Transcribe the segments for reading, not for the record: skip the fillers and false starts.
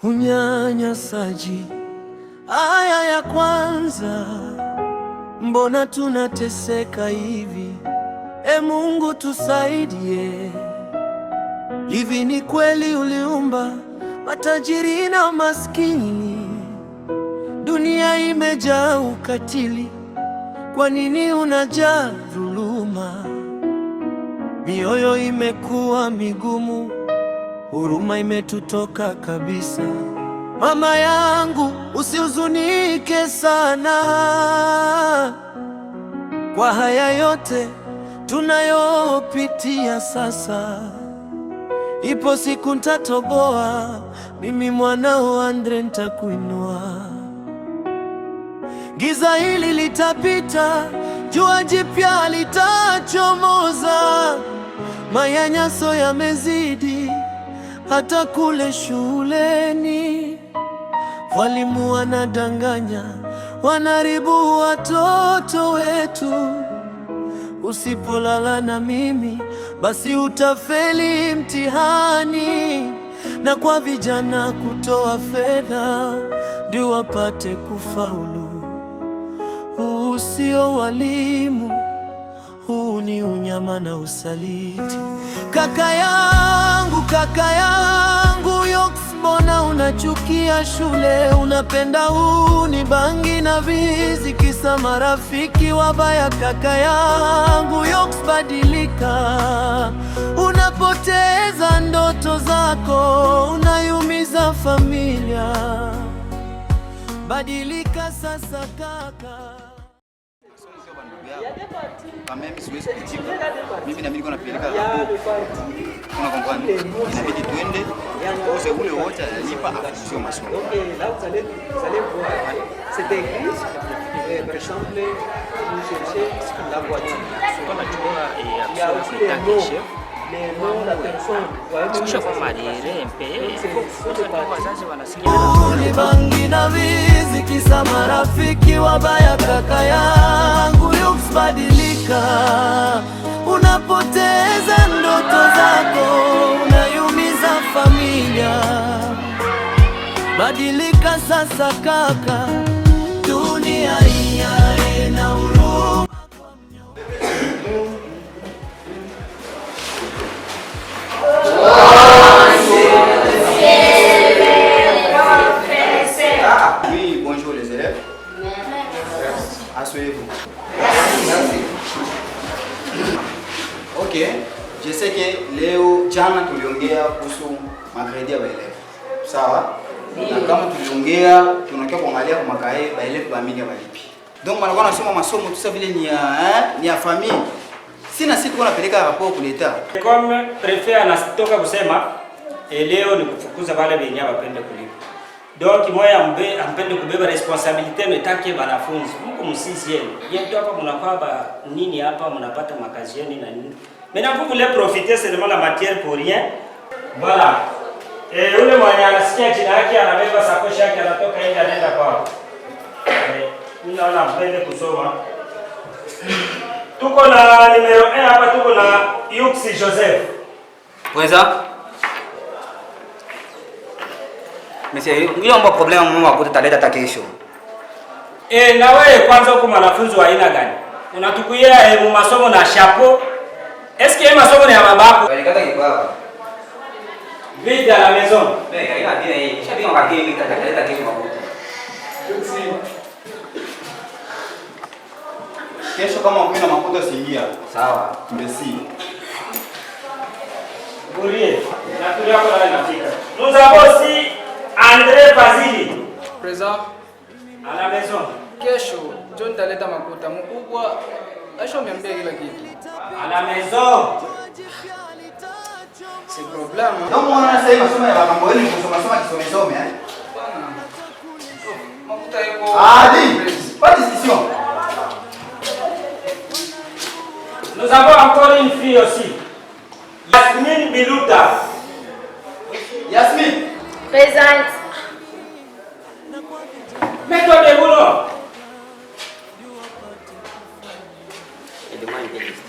Unyanyasaji, aya ya kwanza, mbona tunateseka hivi? E Mungu tusaidie. Hivi ni kweli uliumba matajiri na maskini? Dunia imejaa ukatili, kwa nini unajaa dhuluma? Mioyo imekuwa migumu, huruma imetutoka kabisa. Mama yangu, usihuzunike sana kwa haya yote tunayopitia sasa. Ipo siku ntatoboa, mimi mwanao Andre ntakuinua. Giza hili litapita, jua jipya litachomoza. Manyanyaso yamezidi hata kule shuleni. Walimu wanadanganya, wanaharibu watoto wetu. Usipolala na mimi, basi utafeli mtihani. Na kwa vijana kutoa fedha ndio wapate kufaulu. Huu sio walimu, huu ni unyama na usaliti. Kaka yangu Yox, mbona unachukia shule? Unapenda uni bangi na vizi, kisa marafiki wabaya. Kaka yangu Yox, badilika, unapoteza ndoto zako, unayumiza familia. Badilika sasa kaka. Kama mimi siwezi kuitika. Mimi na mimi niko napeleka hapo. Una comprendre? Inabidi tuende ose ule wote analipa afukuzie masomo. Donc là, vous allez voir, c'est écrit, par exemple, vous cherchez la voiture. Il y a aussi les noms, les noms, la personne. Vous voyez même Kisha kwa marire mpe wazazi wanasikia. Ni bangi na wizi, kisa marafiki wabaya. Kaka yangu Yux, badilika, unapoteza ndoto zako, unayumiza familia. Badilika sasa kaka, dunia hii haina huruma. Oui, bonjour les élèves. Asseyez-vous. Merci. Ok, je sais que leo jana tuliongea kuhusu makredi ya baélèves. Sawa? Na kama tuliongea tunakia kuangalia kwa makae baélèves ba mingi balipi. Donc wanakuwa nasoma masomo tout ça vile ni ya hein, ni ya famille. Sina sisi tuko napeleka rapport ku l'État. Comme préfet anatoka kusema leo ni kufukuza wale wenye wapende kulipa. Donc moya ambe ampende kubeba responsabilité metake banafunzi. Mko msizieni. Bientôt hapa mnakuwa ba nini hapa mnapata makazi yenu na nini. Maintenant vous voulez profiter seulement la matière pour rien. Voilà. Eh, yule mwenye anasikia jina yake anabeba sakoshi yake anatoka nje anaenda kwao. Eh, mimi naona mpende kusoma. Tuko na numéro 1 hapa, tuko na Yuxi Joseph. Présent. Monsieur, hiyo mambo problème mama wakuta taleta hata kesho. Eh, na wewe kwanza uko mwanafunzi wa aina gani? Unatukuia mu masomo na chapeau. Est-ce que masomo ni ya babako? Walikata kibaba. Vite à la maison. Mais haina bien hii. Kisha bien wakati nitaleta kesho makuta. Kesho kama hakuna makuta siingia. Sawa. Merci. Bourrier, na tour yako na inafika. Nous avons aussi André Fazili Présent. À la maison. Kesho njo nitaleta makuta. Mkubwa ashameambia kila kitu. À la maison. Si problème. Donc mwana sasa hivi masomo ya mambo yenu ni kusoma soma kisome some eh. Bwana. Makuta iko. Ah, dis, pas discussion. Nous avons encore une fille aussi. Yasmine Bilouta. Yasmine. Présente. Mets-toi debout là. Aidez-moi un peu juste.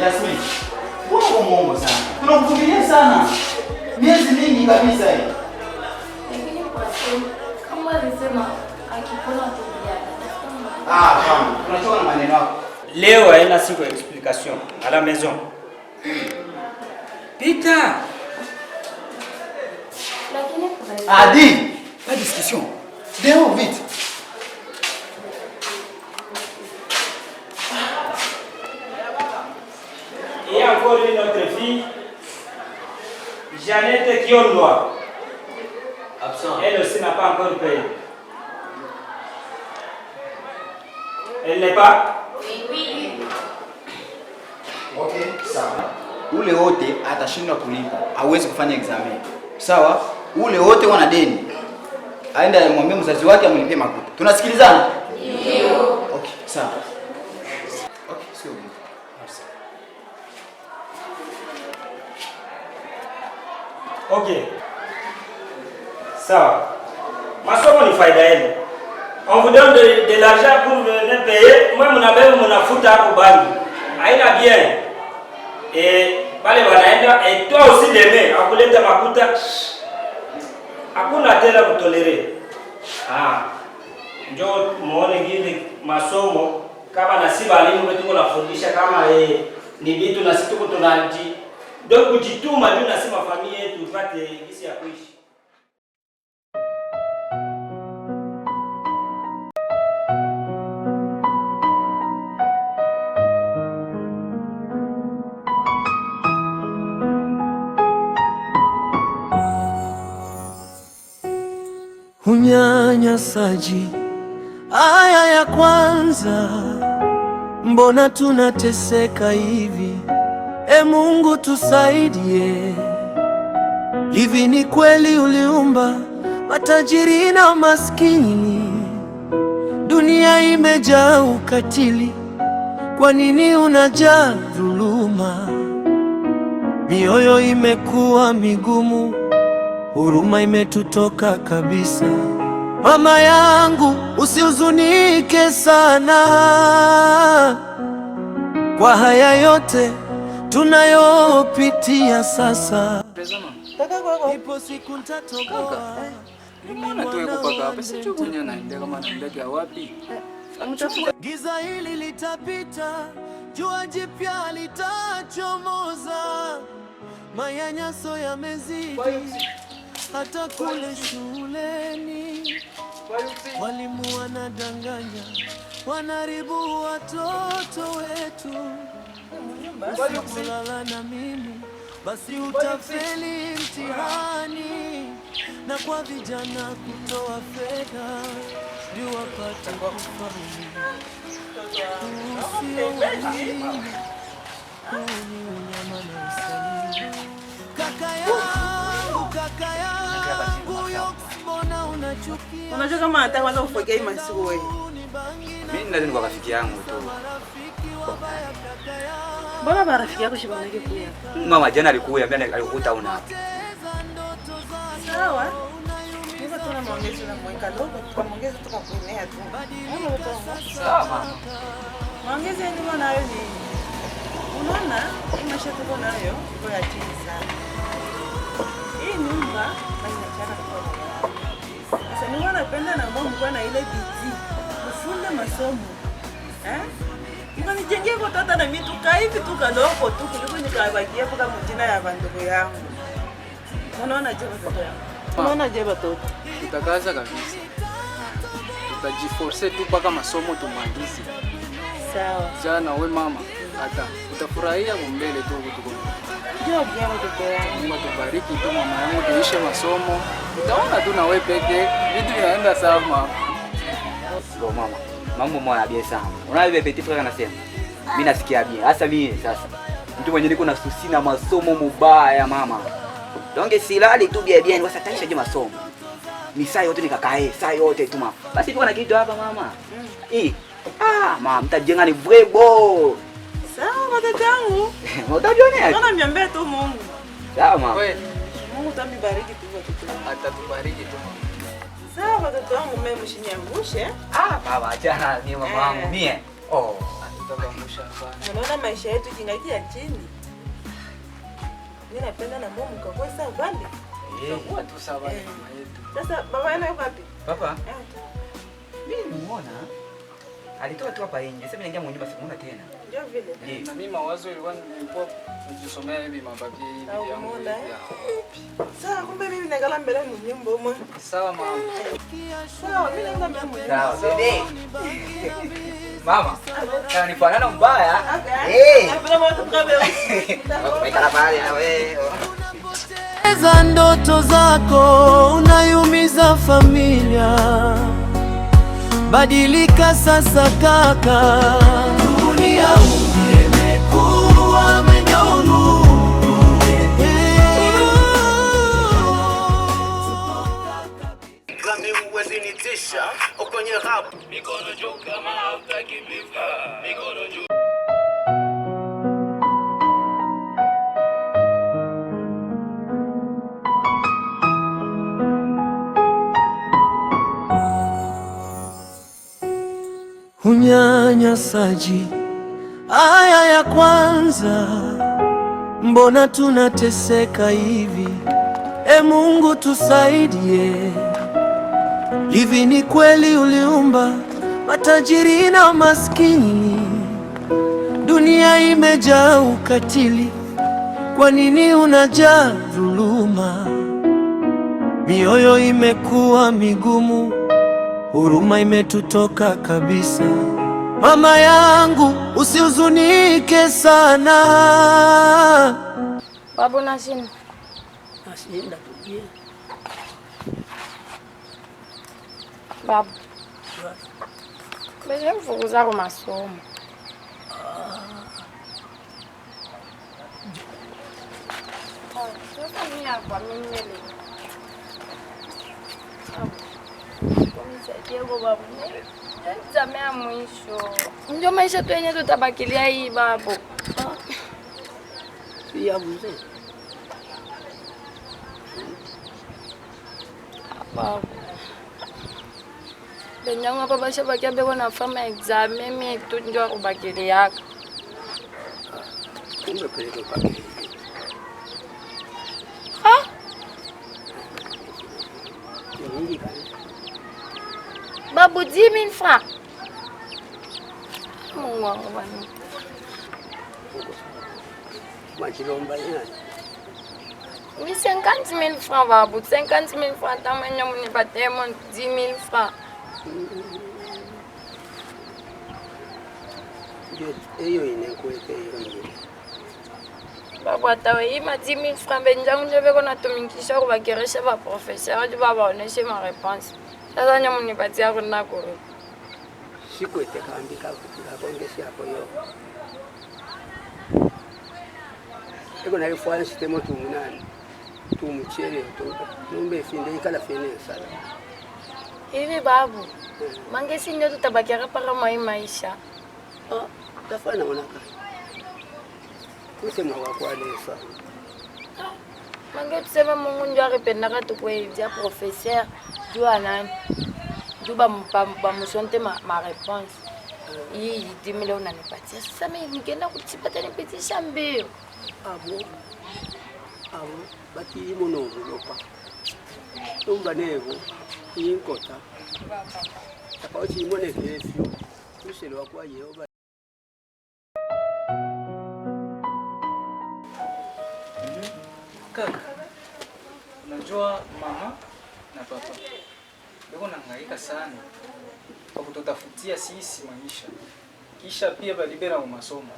Yasmin, mbona uko mwongo sana? Tunakuvumilia sana. Miezi mingi kabisa hii. Lakini kwa sababu kama alisema akipona tuliana. Ah, hapana. Tunachoka na maneno yako. Leo haina siku ya explication à la maison. Pita. Lakini préfet. Adi, pas discussion. Dehors vite. Et encore une autre fille, Jeannette Kiondoa. Absent. Elle aussi n'a pas encore payé. Elle n'est pas? Oui, oui. Okay, sawa. Ule wote atashindwa kulipa, hawezi kufanya examen. Sawa? Ule wote wana deni. Aende amwambie mzazi wake amlipie makuta. Tunasikilizana? Ndio. Okay, sawa. Okay, sio bien. Merci. Okay. Sawa. Masomo ni faida yenu. On vous donne de l'argent pour venir payer. Moi, mnabeba mnafuta hapo bangi. Haina bien. Et wale wanaenda et toi aussi demain akuleta makuta. Hakuna tena kutolérer. Ah. Njoo muone ngine masomo kama na si walimu wetu tuko nafundisha kama ni vitu na sisi tuko tunaji. Donc kujituma juu na si mafamilia yetu tupate gisi ya kuishi. Unyanyasaji, aya ya kwanza, mbona tunateseka hivi? E Mungu tusaidie. Hivi ni kweli uliumba matajiri na maskini? Dunia imejaa ukatili, kwa nini unajaa dhuluma? Mioyo imekuwa migumu, huruma imetutoka kabisa. Mama yangu usihuzunike sana kwa haya yote tunayopitia sasa. Ipo siku nitatoboa. Mbona tu yuko paka hapa? Sijui kwenye anaenda kama anaenda wapi. Giza hili litapita, jua jipya litachomoza. Manyanyaso yamezidi hata kule shuleni. Walimu wanadanganya, wanaharibu watoto wetu. Usipolala na mimi basi utafeli mtihani. Na kwa vijana kutoa fedha ndio wapate kufaulu. Sio walimu, huu ni unyama na usaliti. Kaka yangu, kaka yangu, mbona unachukia? Unajua kama nataka kwanza kufokea hii masiku wewe. Mimi nadhani kwa rafiki yangu tu. Mbona marafiki yako shibanake kuya? Mama jana alikuja, mimi alikuta una hapa. Sawa. Niko tuna maongezi na mweka logo, kwa maongezi toka kuenea tu. Sawa mama. Maongezi niko nayo ni unaona hii maisha tuko nayo iko ya chini sana. Hii nyumba basi nachana kwa baba. Sasa niko napenda na mbona mko na ile bidii. Kufunde masomo. Eh? Niko nijengee kwa tata na mimi tukaa hivi tu kaloko tu kuliko nikabakia kwa mjina ya bandugu yangu. Unaona je watoto yangu? Unaona je watoto? Tutakaza kabisa. Tutajiforce tu mpaka masomo tumalize. Sawa. Jana we mama hata utafurahia mbele tu huko tuko. Ndio bien mtoto wangu. Mungu atubariki tu mama yangu tuishe masomo. Utaona tu na wewe peke vitu vinaenda sawa mama. Bo mama, mambo mwana bien sana. Unaona vile petit frère anasema. Mimi nasikia bien. Hasa mimi sasa. Mtu mwenye niko na susi na masomo mubaya mama. Donc silali tu bien bien, sasa taisha je masomo. Ni saa yote nikakae, saa yote tu mama. Basi tuko na kitu hapa mama. Ah, mama mtajenga ni vrai beau. Sawa mtoto wangu. Utajionea. Mbona niambia tu Mungu. Sawa mama. Kweli. Mungu tamibariki tu watoto wangu. Atatubariki tu mama. Sawa watoto wangu, mimi mshiniangushe. Ah, baba achana ni mama wangu mie. Oh, Tutakuangusha hapana. Unaona maisha yetu kingaiki ya chini. Mimi napenda na mumu kwa sawa bali. Tutakuwa tu sawa na mama yetu. Sasa baba yenu yuko wapi? Papa? Mimi nimuona. Alitoka tu hapa nje. Sasa mimi naingia mwenyewe simuona tena. Ndio vile. Na mimi mawazo ilikuwa nilikuwa nikisomea hivi mapapie hivi yangu. Sawa, kumbe mimi nagala mbele mnyumba mwe. Sawa mama. Sawa, mimi naenda mbele mnyumba. Sawa, bebe. Mama, kama ni fanana mbaya. Eh. Weka pale na wewe. Za ndoto zako unayumiza familia. Badilika sasa kaka. Dunia imekuwa mnyongo. Huwezi kwenye rap. Mikono juu kama hautaki beef. Mikono juu. Unyanyasaji, aya ya kwanza, mbona tunateseka hivi? E Mungu tusaidie. Hivi ni kweli uliumba matajiri na maskini? Dunia imejaa ukatili, kwa nini unajaa dhuluma? Mioyo imekuwa migumu, huruma imetutoka kabisa. Mama yangu usihuzunike sana. Babu nashinda. Nashinda tujie. Babu. Bese mfukuza kwa masomo. Sasa mimi hapa mimi nile. Nisaidie babu. Ndio mwisho. Ndio maisha tu yenyewe tutabakilia hii babu. Ya mzee. Babu. Benyangu hapa basha bakia beko nafanya exam mimi tu ndio kubakiliaka. Kumbe peleka kwa. Ah? Babu 10,000 francs. Mungu wangu bwana. Machilomba ina. Ni 50,000 francs babu, 50,000 francs tamanya munipate mon 10,000 francs. Eyo inakuweka hiyo. Babu atawe ima 10,000 francs benjangu ndio beko natumikisha kubakeresha ba professeur ndio babaoneshe ma réponse. Sasa nyo munipatia kuna kuri. Sikwete kambi kakongesi hapo yo. Eko na ifanya sistemo tumunani. Tumuchere tumbe finde ikala fene sala. Hivi babu. Mangesi ndio tutabakia para mai maisha. Ah, tafana wanaka. Kusema kwa lesa. Mange tuseme Mungu ndio aripendaka tukweidia professeur juu nani? Juu ba musonte ma réponse. Hii 10,000 unanipatia. Sasa mimi nikienda kuchipata nipitisha mbio. Abo. Abo bati muno mulopa. Tumba nevo inkota. Tapauchi imone kefyo. Tushelwa kwa Yehova. Kaka, unajua mama na papa beko nahangaika sana kwa kututafutia sisi maisha, kisha pia balibera mu masomo.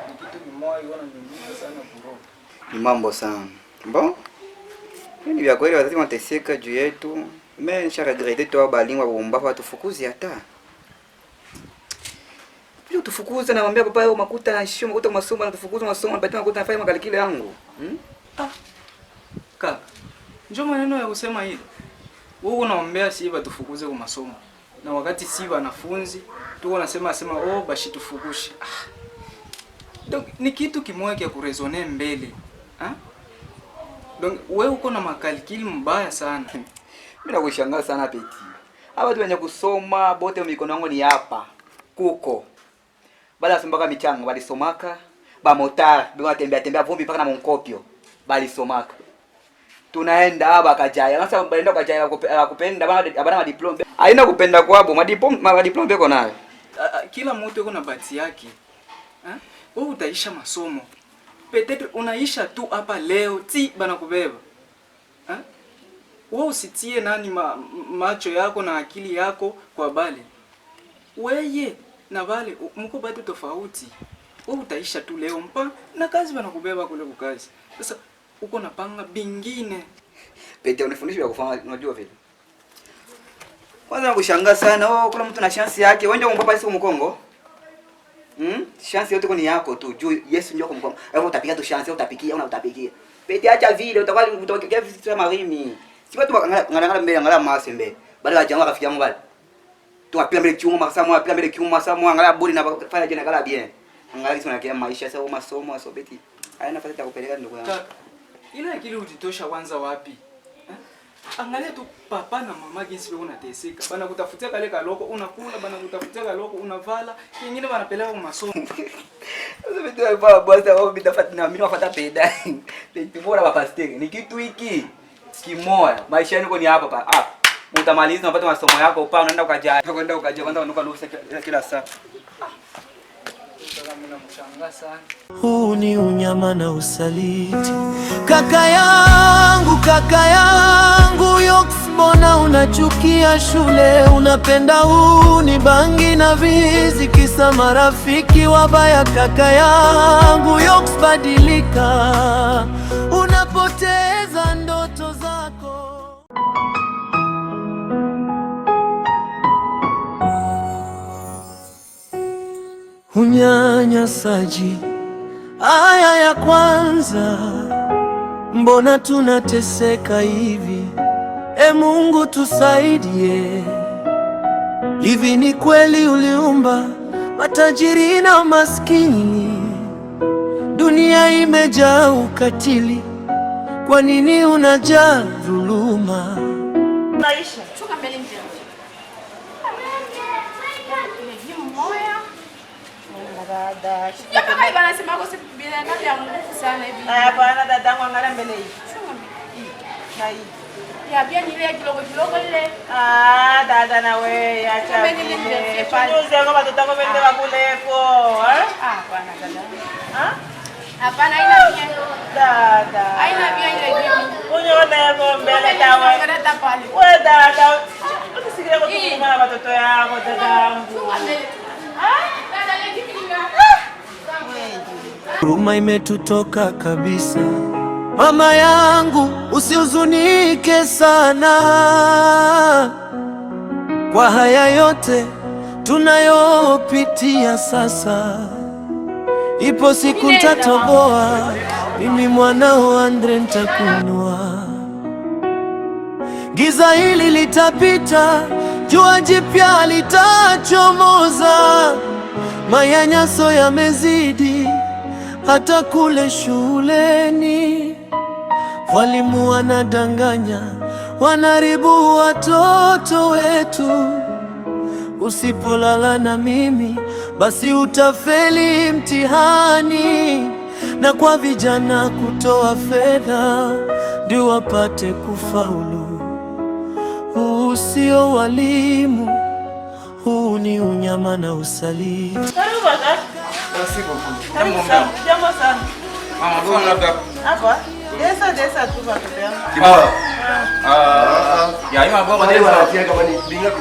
Ni kitu kimoja wana nyumiza sana kuroho. Ni mambo sana. Bon? Ni vya kweli wazazi wanateseka juu yetu. Mimi nisha regrete tu balingwa bomba watufukuze hata. Pia tufukuze na mwambia papa yao makuta na shio makuta masomo na tufukuze masomo na patia makuta nafanya makalikile yangu. Kaka, njoo maneno ya kusema hili. Wewe unaombea si batufukuze kwa masomo. Na wakati si wanafunzi tu wanasema sema oh bashi tufukushe. Donc ni kitu kimoja kia kuresonner mbele. Ah? Donc wewe uko na makalikili mbaya sana. Mimi nakushangaa sana Peti. Hapa watu wenye kusoma bote mikono yangu ni hapa. Kuko. Bale basombaka michanga balisomaka, ba motard biko tembea tembea vumbi mpaka na monkopio balisomaka. Tunaenda hapa kajaya. Sasa baenda kajaya kupenda bana abana madiploma. Haina kupenda kwabo, madiploma beko nayo. Kila mtu yuko na bahati yake. Wewe utaisha masomo. Peut-être unaisha tu hapa leo ti banakubeba. Wewe usitie nani macho yako na akili yako kwa bale. Weye na bale mko bado tofauti. Wewe utaisha tu leo mpa na kazi banakubeba kule kukazi. Sasa uko napanga bingine. Pete unifundisha vya kufanya unajua vile. Kwanza nakushangaa sana, oh kuna mtu na chance yake. Wewe ndio umpapa Yesu Mkongo. Chance yote ni yako tu. Juu Yesu ndio kumkongo. Wewe utapiga tu chance, utapikia au utapikia. Pete acha vile utakuwa utakia vitu kama marimi. Si watu ngala mbele ngala mase mbele. Bali wajanga rafiki yangu bali. Tuwapiga mbele kiumo masaa moja, piga mbele kiumo masaa moja, angalia bodi na fanya jina ngala bien. Angalia kitu na maisha sasa masomo asobeti. Haina nafasi ya kupeleka ndugu yangu. Ile akili ulitosha kwanza wapi? Angalia tu papa na mama jinsi wewe unateseka. Bana kutafutia kale kaloko unakula, bana kutafutia kaloko unavala, kingine banapeleka kwa masomo. Sasa vitu vya baba wao bitafuta na mimi nafuata peda. Pedi bora ba pasteur. Ni kitu hiki kimoya. Maisha yako ni hapa pa. Ah. Utamaliza unapata masomo yako upa unaenda ukaja. Unaenda ukaja kwanza unanuka ruhusa kila saa. Huu ni unyama na usaliti. Kaka yangu Yox, mbona unachukia shule? Unapenda uni bangi na vizi, kisa marafiki wabaya. Kaka yangu Yox, badilika, unapoteza ndoto zako. Unyanyasaji, aya ya kwanza. Mbona tunateseka hivi? E Mungu tusaidie. Hivi ni kweli uliumba matajiri na maskini? Dunia imejaa ukatili, kwa nini unajaa dhuluma? Maisha. Chunga mbele nje. Dada. Hapana dadangu, angalia mbele hii. Na hii. Ya bien ile kidogo kidogo ile. Ah, dada na wewe acha. Chunguze kwa watoto wako wende wakuleko, eh? Ah, hapana dada. Ah? Hapana haina bien. Dada. Haina bien ile kitu. Unyoona mbele dawa. Wewe dada, usisikie kwa kufunga na watoto yako dadangu. Ah? Dada ile kitu. Huruma imetutoka kabisa. Mama yangu usihuzunike sana kwa haya yote tunayopitia sasa. Ipo siku nitatoboa, mimi mwanao Andre nitakunua. Giza hili litapita, jua jipya litachomoza. Manyanyaso yamezidi hata kule shuleni. Walimu wanadanganya, wanaribu watoto wetu. Usipolala na mimi basi utafeli mtihani. Na kwa vijana kutoa fedha ndio wapate kufaulu. Huu sio walimu, huu ni unyama na usaliti. Karibu baba. Karibu sana. Jambo sana. Mama, mbona labda hapa? Desa tu watoto yangu. Kimoya. Ah. Ya ima bwana desa anatia kama ni binga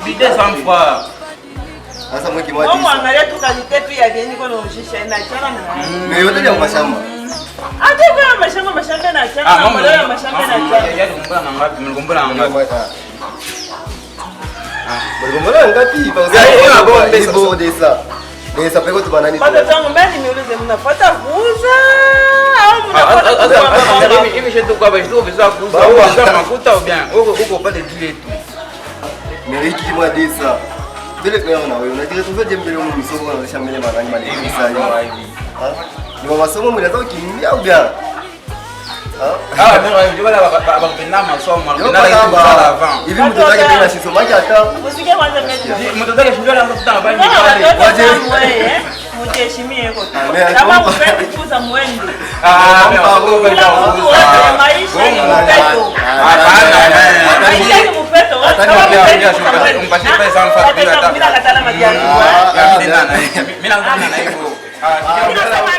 bi desa mfwa. Sasa mweki mwa desa. Mwangalia tu kalite tu ya geni kwa naujisha ina chana na. Mais yote ni mashamba. Hata kwa mashamba na chana na mbolea mashamba na chana. Ya kumbana ngapi? Mlikumbana ngapi? Ah, mlikumbana ngapi? Ba desa. Desa peko tu banani. Watoto wangu mbele niulize mnafuata kuuza au mnafuata kuuza? Hivi shetu kwa basi tuko vizuri kuuza. Kuuza makuta au bien uko pale dile tu. Meriki mwa desa. Dile kwa na wewe unajua tu vile mbele mu msoko na shamba mbele manani mali desa hivi. Ni masomo mnaanza kukimbia au bien? Ah, mimi ndio wala bakupenda masomo, Yo bakupenda kama kuzala avant. Hivi mtoto wake tena sisomaki hata. Usikie kwanza mimi. Mtoto wake shule anaanza kutana Mbona pale. watoto tamu wewe, eh? Mujiheshimie huko. Kama mpendi kuuza mwende. Ah, mimi Kila mtu wote maisha ni mpeto. Maisha ni mpeto. Kama mpendi kuuza mwende. Umpatie pesa mfa bila hata. Bila katala majani. Mimi naanza na hivyo. Ah, Mimi nasema